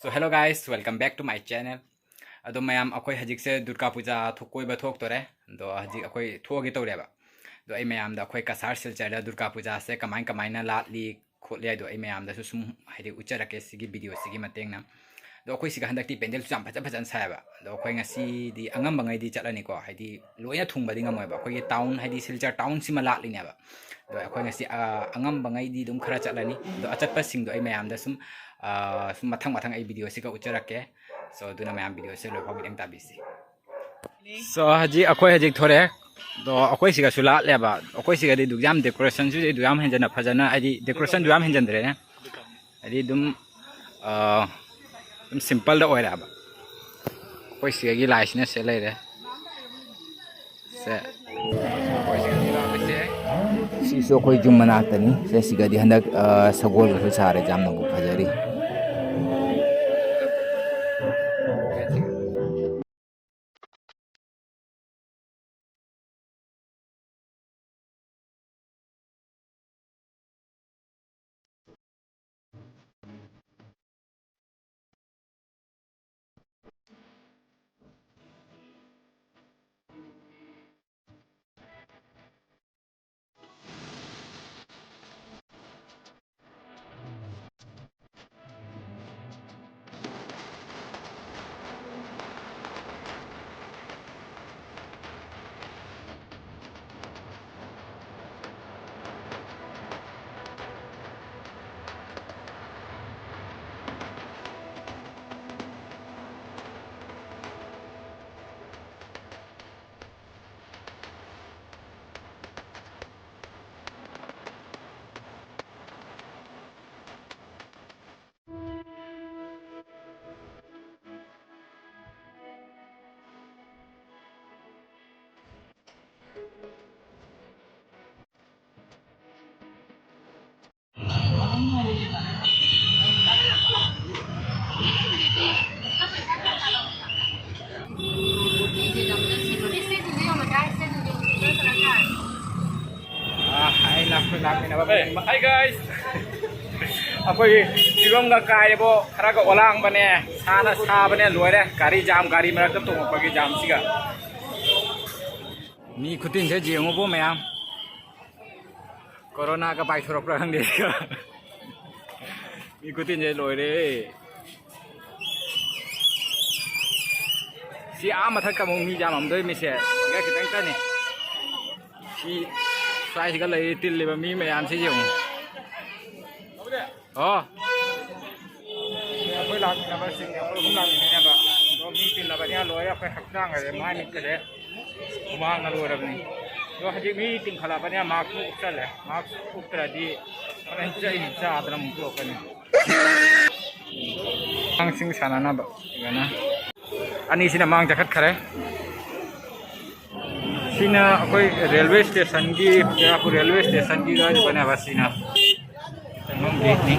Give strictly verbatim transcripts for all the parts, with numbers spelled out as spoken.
So hello guys, welcome back to my channel. ꯑꯗꯣ ꯃꯌꯥꯝ, ꯑꯩꯈꯣꯏ ꯍꯧꯖꯤꯛꯁꯦ ꯗꯨꯔꯒꯥ ꯄꯨꯖꯥ ꯊꯣꯛ-, ꯀꯣꯏꯕ ꯊꯣꯛꯇꯣꯔꯦ꯫ ꯑꯗꯣ ꯍꯧꯖꯤꯛ ꯑꯩꯈꯣꯏ ꯊꯣꯛꯑꯒꯦ ꯇꯧꯔꯦꯕ꯫ ꯑꯗꯣ ꯑꯩ ꯃꯌꯥꯝꯗ ꯑꯩꯈꯣꯏ ꯀꯁꯥꯔ ꯁꯤꯜꯆꯔꯗ ꯗꯨꯔꯒꯥ ꯄꯨꯖꯥꯁꯦ ꯀꯃꯥꯏ ꯀꯃꯥꯏꯅ ꯂꯥꯠꯂꯤ ꯈꯣꯠꯂꯤ ꯍꯥꯏꯗꯣ ꯑꯩ ꯃꯌꯥꯝꯗꯁꯨ ꯁꯨꯝ ꯍꯥꯏꯗꯤ ꯎꯠꯆꯔꯛꯀꯦ ꯁꯤꯒꯤ ꯚꯤꯗꯤꯑꯣꯁꯤꯒꯤ ꯃꯇꯦꯡꯅ꯫ ꯑꯗꯣ ꯑꯩꯈꯣꯏ ꯁꯤꯒ ꯍꯟꯗꯛꯇꯤ ꯄꯦꯟꯗꯦꯜꯁꯨ ꯌꯥꯝ ꯐꯖ ꯐꯖꯅ ꯁꯥꯏꯌꯦꯕ꯫ ꯑꯗꯣ ꯑꯩꯈꯣꯏ ꯉꯁꯤꯗꯤ ꯑꯉꯝꯕꯉꯩꯗꯤ ꯆꯠꯂꯅꯤꯀꯣ, ꯍꯥꯏꯗꯤ ꯂꯣꯏꯅ ꯊꯨꯡꯕꯗꯤ ꯉꯝꯃꯣꯏꯕ꯫ ꯑꯩꯈꯣꯏꯒꯤ ꯇꯥꯎꯟ ꯍꯥꯏꯗꯤ ꯁꯤꯜꯆꯔ ꯇꯥꯎꯟꯁꯤꯃ ꯂꯥꯠꯂꯤꯅꯦꯕ꯫ ꯑꯗꯣ ꯑꯩꯈꯣꯏ ꯉꯁꯤ, ꯑ, ꯑꯉꯝꯕꯉꯩꯗꯤ ꯑꯗꯨꯝ ꯈꯔ ꯆꯠꯂꯅꯤ꯫ ꯑꯗꯣ ꯑꯆꯠꯄꯁꯤꯡꯗꯣ ꯑꯩ ꯃꯌꯥꯝꯗ ꯁꯨꯝ, ꯑ, ꯁꯨꯝ ꯃꯊꯪ ꯃꯊꯪ ꯑꯩ ꯚꯤꯗꯤꯑꯣꯁꯤꯒ ꯎꯠꯆꯔꯛꯀꯦ꯫ So ꯑꯗꯨꯅ ꯃꯌꯥꯝ ꯚꯤꯗꯤꯑꯣꯁꯦ ꯂꯣꯏꯐꯥꯎ ꯃꯤꯠꯌꯦꯡ ꯇꯥꯕꯤꯁꯤ꯫ So ꯍꯧꯖꯤꯛ ꯑꯩꯈꯣꯏ ꯍꯧꯖꯤꯛ ꯊꯣꯔꯛꯑꯦ꯫ ꯑꯗꯣ ꯑꯩꯈꯣꯏ ꯁꯤꯒꯁꯨ ꯂꯥꯠꯂꯦꯕ꯫ ꯑꯩꯈꯣꯏ ꯁꯤꯒꯗꯤ ꯑꯗꯨꯛ ꯌꯥꯝ ꯗꯦꯀꯣꯔꯦꯁꯟꯁꯨ ꯑꯗꯨꯛ ꯌꯥꯝ ꯍꯦꯟꯖꯟꯅ ꯐꯖꯅ, ꯍꯥꯏꯗꯤ ꯗꯦꯀꯣꯔꯦꯁꯟꯁꯨ ꯌꯥꯝ ꯍꯦꯟꯖꯟꯗ꯭ꯔꯦꯅꯦ꯫ ꯍꯥꯏꯗꯤ ꯑꯗꯨꯝ, ꯑ, ꯑꯗꯨꯝ ꯁꯤꯝꯄꯜꯗ ꯑꯣꯏꯔꯦꯕ꯫ ꯑꯩꯈꯣꯏ ꯁꯤꯒꯤ ꯂꯥꯏꯁꯤꯅ ꯁꯦ ꯂꯩꯔꯦ꯫ ꯁꯦ꯫ ꯁꯤꯁꯨ ꯑꯩꯈꯣꯏ ꯌꯨꯝ ꯃꯅꯥꯛꯇꯅꯤ꯫ ꯁꯦ ꯁꯤꯒꯗꯤ ꯍꯟꯗꯛ, ꯑ, ꯁꯒꯣꯜꯒꯁꯨ ꯁꯥꯔꯦ, ꯌꯥꯝꯅꯕꯨ ꯐꯖꯔꯤ꯫ ꯑꯥ, ꯑꯩ ꯂꯥꯛꯄ ꯂꯥꯛꯃꯤꯟꯅꯕ ꯈꯨꯗꯤꯡꯃꯛ꯫ Hi guys! ꯑꯩꯈꯣꯏ ꯐꯤꯕꯝꯒ ꯀꯥꯏꯔꯦꯕꯣ, ꯈꯔꯒ ꯑꯣꯂꯥꯡꯕꯅꯦ, ꯁꯥꯅ ꯁꯥꯕꯅꯦ, ꯂꯣꯏꯔꯦ꯫ ꯒꯥꯔꯤ ꯖꯥꯝ, ꯒꯥꯔꯤ ꯃꯔꯛꯇ ꯇꯣꯡꯉꯛꯄꯒꯤ ꯖꯥꯝꯁꯤꯒ꯫ ꯃꯤ ꯈꯨꯇꯤꯟꯁꯦ ꯌꯦꯡꯉꯨꯕꯣ ꯃꯌꯥꯝ꯫ ꯀꯣꯔꯣꯅꯥꯒ ꯄꯥꯏꯊꯣꯔꯛꯄ꯭ꯔꯥ ꯈꯪꯗꯦ꯫ ꯃꯤ ꯈꯨꯇꯤꯟꯁꯦ ꯂꯣꯏꯔꯦ꯫ ꯁꯤ ꯑꯥ ꯃꯊꯛꯇ ꯑꯃꯨꯛ ꯃꯤ ꯌꯥꯝꯃꯝꯗꯣꯏ ꯃꯤꯁꯦ꯫ ꯁꯤꯒ ꯈꯤꯇꯪ ꯆꯠꯅꯤ꯫ ꯁꯤ ꯁ꯭ꯋꯥꯏꯁꯤꯒ ꯂꯩꯔꯤ ꯇꯤꯜꯂꯤꯕ ꯃꯤ ꯃꯌꯥꯝꯁꯤ ꯌꯦꯡꯉꯨ꯫ ꯑꯣ꯫ ꯑꯩꯈꯣꯏ ꯂꯥꯛꯃꯤꯟꯅꯕꯁꯤꯡ, ꯑꯩꯈꯣꯏ ꯑꯍꯨꯝ ꯂꯥꯛꯃꯤꯟꯅꯕ꯫ ꯑꯗꯣ ꯃꯤ ꯇꯤꯜꯂꯕꯅꯤꯅ ꯂꯣꯏꯔꯦ꯫ ꯑꯩꯈꯣꯏ ꯍꯛꯆꯥꯡ ꯑꯁꯦ, ꯃꯥꯏ ꯃꯤꯠꯀꯁꯦ ꯍꯨꯃꯥꯡꯅ ꯂꯣꯏꯔꯕꯅꯤ꯫ ꯑꯗꯣ ꯍꯧꯖꯤꯛ ꯃꯤ ꯇꯤꯟꯈꯠꯂꯛꯄꯅꯤꯅ ꯃꯥꯛꯁ ꯎꯞꯁꯜꯂꯦ꯫ ꯃꯥꯛꯁ ꯎꯞꯇ꯭ꯔꯗꯤ ꯍꯣꯔꯦꯟ ꯆꯩ ꯆꯥꯗꯅ ꯑꯃꯨꯛ ꯇꯣꯛꯀꯅꯤ꯫ ꯑꯉꯥꯡꯁꯤꯡ ꯁꯥꯟꯅꯅꯕ ꯐꯖꯅ꯫ ꯑꯅꯤꯁꯤꯅ ꯃꯥꯡ ꯆꯠꯈꯠꯈ꯭ꯔꯦ꯫ ꯁꯤꯅ ꯑꯩꯈꯣꯏ ꯔꯦꯜꯋꯦ ꯁ꯭ꯇꯦꯁꯟꯒꯤ, ꯆꯨꯔꯆꯥꯟꯄꯨꯔ ꯔꯦꯜꯋꯦ ꯁ꯭ꯇꯦꯁꯟꯒꯤ ꯂꯣꯏꯔꯕꯅꯦꯕ ꯁꯤꯅ꯫ ꯆꯪꯐꯝ ꯒꯦꯠꯅꯤ꯫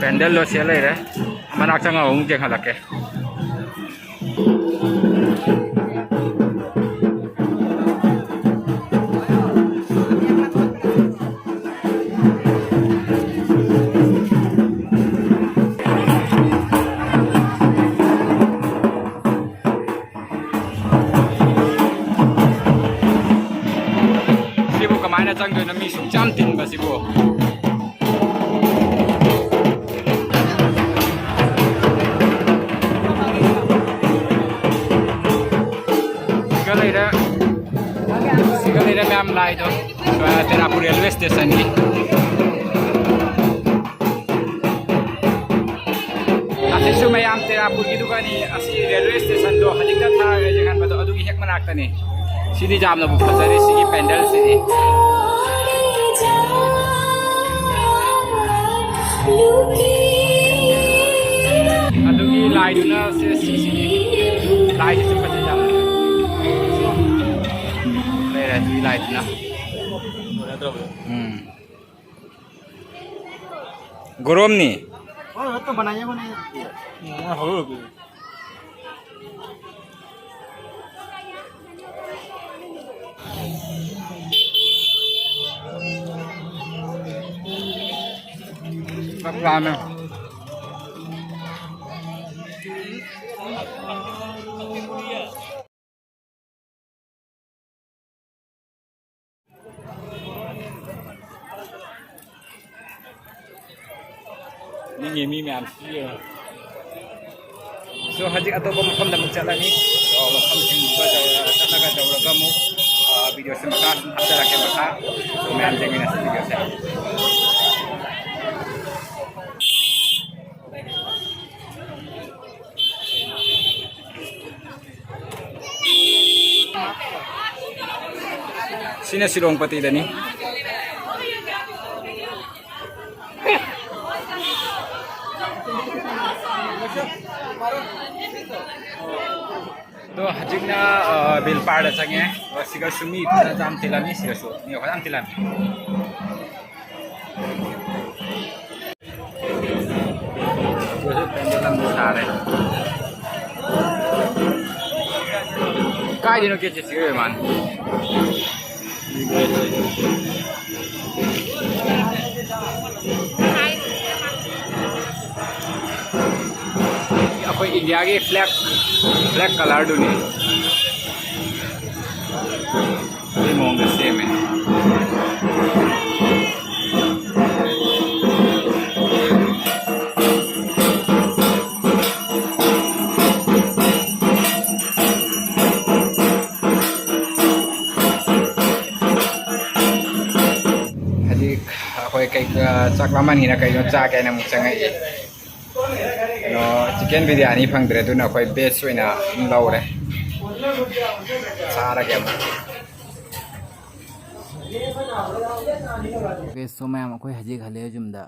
ꯄꯦꯟꯗꯜꯗꯣ ꯁꯤꯗ ꯂꯩꯔꯦ꯫ ꯃꯅꯥꯛ ꯆꯪꯉꯒ ꯑꯃꯨꯛ ꯌꯦꯡꯍꯜꯂꯛꯀꯦ꯫ ꯁꯤꯕꯨ ꯀꯃꯥꯏꯅ ꯆꯪꯗꯣꯏꯅꯣ? ꯃꯤ ꯁꯨꯛ ꯌꯥꯝ ꯇꯤꯟꯕꯁꯤꯕꯨ꯫ ꯁꯤꯒ ꯂꯩꯔꯦ, ꯁꯤꯒ ꯂꯩꯔꯦ ꯃꯌꯥꯝ ꯂꯥꯏꯗꯣ, ꯇꯦꯔꯥꯄꯨꯔ ꯔꯦꯜꯋꯦ ꯁ꯭ꯇꯦꯁꯟꯒꯤ꯫ ꯑꯁꯤꯁꯨ ꯃꯌꯥꯝ ꯇꯦꯔꯥꯄꯨꯔꯒꯤꯗꯨꯒꯅꯤ꯫ ꯑꯁꯤ ꯔꯦꯜꯋꯦ ꯁ꯭ꯇꯦꯁꯟꯗꯣ ꯍꯧꯖꯤꯛꯇ ꯊꯥꯔꯒ ꯌꯦꯡꯍꯟꯕꯗꯣ ꯑꯗꯨꯒꯤ ꯍꯦꯛ ꯃꯅꯥꯛꯇꯅꯤ꯫ ꯁꯤꯗꯤ ꯌꯥꯝꯅꯕꯨ ꯐꯖꯔꯦ ꯁꯤꯒꯤ ꯄꯦꯟꯗꯜꯁꯤꯗꯤ꯫ ꯑꯗꯨꯒꯤ ꯂꯥꯏꯗꯨꯅ ꯁꯦ ꯁꯤꯁꯤꯅꯤ꯫ ꯂꯥꯏꯁꯤꯁꯨ ꯐꯖꯩ ꯌꯥꯝꯅ꯫ ꯂꯩꯔꯦ ꯑꯗꯨꯒꯤ ꯂꯥꯏꯗꯨꯅ꯫ ꯎꯝ꯫ गरम नहीं। और तो बनाइए को नहीं। हाँ, हो गया। ꯂꯥꯝꯃꯦ꯫ ꯃꯤꯒꯤ ꯃꯤ ꯃꯌꯥꯝꯁꯤ ꯌꯦꯡꯉꯣ꯫ So, ꯍꯧꯖꯤꯛ ꯑꯇꯣꯞꯄ ꯃꯐꯝꯗ ꯑꯃꯨꯛ ꯆꯠꯂꯅꯤ꯫ So, ꯃꯐꯝꯁꯤꯡꯗꯨꯗ ꯇꯧꯔ-, ꯆꯠꯂꯒ ꯇꯧꯔꯒ ꯑꯃꯨꯛ, ꯑ, video ꯁꯦ ꯃꯈꯥ ꯁꯨꯝ ꯍꯥꯞꯆꯔꯛꯀꯦ ꯃꯈꯥ꯫ So, ꯃꯌꯥꯝ ꯌꯦꯡꯃꯤꯟꯅꯁꯤ video ꯁꯦ꯫ ꯁꯤꯅ ꯁꯤꯂꯣꯡ ꯄꯇꯤꯗꯅꯤ꯫ ꯑꯗꯣ ꯍꯧꯖꯤꯛꯅ, ꯑ, ꯕꯤꯜ ꯄꯥꯔꯗ ꯆꯪꯉꯦ꯫ ꯑꯗꯣ ꯁꯤꯒꯁꯨ ꯃꯤ ꯐꯖꯅ ꯌꯥꯝ ꯇꯤꯜꯂꯝꯃꯤ, ꯁꯤꯒꯁꯨ ꯃꯤ ꯐꯖꯅ ꯌꯥꯝ ꯇꯤꯜꯂꯝꯃꯤ꯫ ꯁꯤꯒꯁꯨ ꯄꯦꯟꯗꯦꯜ ꯑꯃ ꯁꯥꯔꯦ꯫ ꯀꯥꯏꯗꯩꯅꯣ ꯀꯦ ꯆꯦ ꯆꯦ ꯑꯣꯏ ꯃꯥꯅ? ꯑꯩꯈꯣꯏ ꯏꯟꯗꯤꯌꯥꯒꯤ flag, flag colour ꯗꯨꯅꯤ꯫ ꯑꯗꯨꯒꯤ ꯃꯑꯣꯡꯗ ꯁꯦꯝꯃꯦ꯫ ꯍꯧꯖꯤꯛ ꯑꯩꯈꯣꯏ ꯀꯩ, ꯆꯥꯛ ꯂꯥꯝꯃꯟꯒꯤꯅ ꯀꯩꯅꯣ ꯆꯥꯒꯦꯅ ꯑꯃꯨꯛ ꯆꯪꯉꯛꯏ꯫ ꯀꯩꯅꯣ, chicken biryani ꯐꯪꯗ꯭ꯔꯦ, ꯑꯗꯨꯅ ꯑꯩꯈꯣꯏ veg ꯑꯣꯏꯅ ꯑꯗꯨꯝ ꯂꯧꯔꯦ꯫ ꯆꯥꯔꯒꯦ ꯑꯃꯨꯛ꯫ Okay, so ꯃꯌꯥꯝ, ꯑꯩꯈꯣꯏ ꯍꯧꯖꯤꯛ ꯍꯜꯂꯛꯑꯦ ꯌꯨꯝꯗ꯫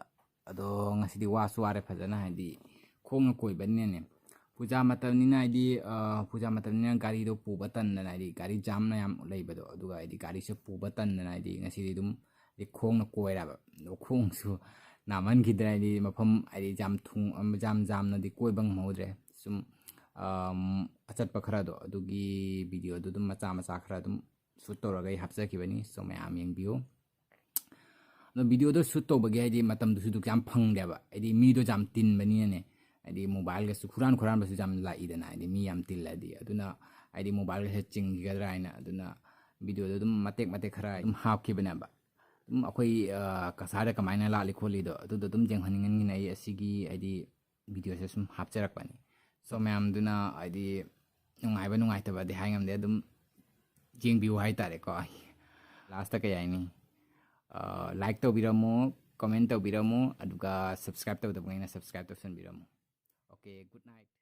ꯑꯗꯣ ꯉꯁꯤꯗꯤ ꯋꯥꯁꯨ ꯋꯥꯔꯦ ꯐꯖꯅ, ꯍꯥꯏꯗꯤ ꯈꯣꯡꯅ ꯀꯣꯏꯕꯅꯤꯅꯅꯦ꯫ ꯄꯨꯖꯥ ꯃꯇꯝꯅꯤꯅ, ꯍꯥꯏꯗꯤ, ꯑ, ꯄꯨꯖꯥ ꯃꯇꯝꯅꯤꯅ ꯒꯥꯔꯤꯗꯣ ꯄꯨꯕ ꯇꯟꯗꯅ, ꯍꯥꯏꯗꯤ ꯒꯥꯔꯤ ꯖꯥꯝꯅ ꯌꯥꯝ ꯂꯩꯕꯗꯣ, ꯑꯗꯨꯒ ꯍꯥꯏꯗꯤ ꯒꯥꯔꯤꯁꯦ ꯄꯨꯕ ꯇꯟꯗꯅ, ꯍꯥꯏꯗꯤ ꯉꯁꯤꯗꯤ ꯑꯗꯨꯝ, ꯍꯥꯏꯗꯤ ꯈꯣꯡꯅ ꯀꯣꯏꯔꯕ꯫ ꯑꯗꯣ ꯈꯣꯡꯁꯨ ꯅꯥꯃꯟꯈꯤꯗꯅ, ꯍꯥꯏꯗꯤ ꯃꯐꯝ, ꯍꯥꯏꯗꯤ ꯌꯥꯝ ꯊꯨꯡ-, ꯌꯥꯝ ꯖꯥꯝꯅꯗꯤ ꯀꯣꯏꯕ ꯉꯝꯍꯧꯗ꯭ꯔꯦ꯫ ꯁꯨꯝ, ꯑꯝ, ꯑꯆꯠꯄ ꯈꯔꯗꯣ, ꯑꯗꯨꯒꯤ video ꯗꯨ ꯑꯗꯨꯝ ꯃꯆꯥ ꯃꯆꯥ ꯈꯔ ꯑꯗꯨꯝ shoot ꯇꯧꯔꯒ ꯑꯩ ꯍꯥꯞꯆꯈꯤꯕꯅꯤ꯫ So ꯃꯌꯥꯝ ꯌꯦꯡꯕꯤꯌꯨ꯫ ꯑꯗꯣ ꯚꯤꯗꯤꯑꯣꯗꯣ ꯁꯨꯠ ꯇꯧꯕꯒꯤ ꯍꯥꯏꯗꯤ ꯃꯇꯝꯗꯨꯁꯨ ꯑꯗꯨꯛ ꯌꯥꯝ ꯐꯪꯗꯦꯕ, ꯍꯥꯏꯗꯤ ꯃꯤꯗꯣ ꯌꯥꯝ ꯇꯤꯟꯕꯅꯤꯅꯅꯦ꯫ ꯍꯥꯏꯗꯤ ꯃꯣꯕꯥꯏꯜꯒꯁꯨ ꯍꯨꯔꯥꯟ ꯈꯨꯔꯥꯟꯕꯁꯨ ꯌꯥꯝ ꯂꯥꯛꯏꯗꯅ, ꯍꯥꯏꯗꯤ ꯃꯤ ꯌꯥꯝ ꯇꯤꯜꯂꯗꯤ꯫ ꯑꯗꯨꯅ ꯍꯥꯏꯗꯤ ꯃꯣꯕꯥꯏꯜꯒꯁꯦ ꯆꯤꯡꯈꯤꯒꯗ꯭ꯔꯥ ꯍꯥꯏꯅ, ꯑꯗꯨꯅ ꯚꯤꯗꯤꯑꯣꯗꯣ ꯑꯗꯨꯝ ꯃꯇꯦꯛ ꯃꯇꯦꯛ ꯈꯔ ꯑꯗꯨꯝ ꯍꯥꯞꯈꯤꯕꯅꯦꯕ꯫ ꯑꯗꯨꯝ ꯑꯩꯈꯣꯏ ꯑ, ꯀꯁꯥꯔꯗ ꯀꯃꯥꯏꯅ ꯂꯥꯛꯂꯤ ꯈꯣꯠꯂꯤꯗꯣ ꯑꯗꯨꯗꯣ ꯑꯗꯨꯝ ꯌꯦꯡꯍꯟꯅꯤꯡꯍꯟꯒꯤꯅ ꯑꯩ ꯑꯁꯤꯒꯤ ꯍꯥꯏꯗꯤ ꯚꯤꯗꯤꯑꯣꯁꯦ ꯁꯨꯝ ꯍꯥꯞꯆꯔꯛꯄꯅꯤ꯫ ꯁꯣ ꯃꯌꯥꯝꯗꯨꯅ ꯍꯥꯏꯗꯤ ꯅꯨꯡꯉꯥꯏꯕ ꯅꯨꯡꯉꯥꯏꯇꯕꯗꯤ ꯍꯥꯏ ꯉꯝꯗꯦ, ꯑꯗꯨꯝ ꯌꯦꯡꯕꯤꯌꯨ ꯍꯥꯏꯇꯥꯔꯦꯀꯣ꯫ ꯂꯥꯁꯇ ꯀꯩ ꯍꯥꯏꯅꯤ, ꯂꯥꯏꯛ ꯇꯧꯕꯤꯔꯝꯃꯣ, ꯀꯃꯦꯟ ꯇꯧꯕꯤꯔꯝꯃꯣ, ꯑꯗꯨꯒ ꯁꯕꯁꯀ꯭ꯔꯥꯏꯕ ꯇꯧꯗꯕꯉꯩꯅ ꯁꯕꯁꯀ꯭ꯔꯥꯏꯕ ꯇꯧꯁꯟꯕꯤꯔꯝꯃꯣ꯫ Okay, good night.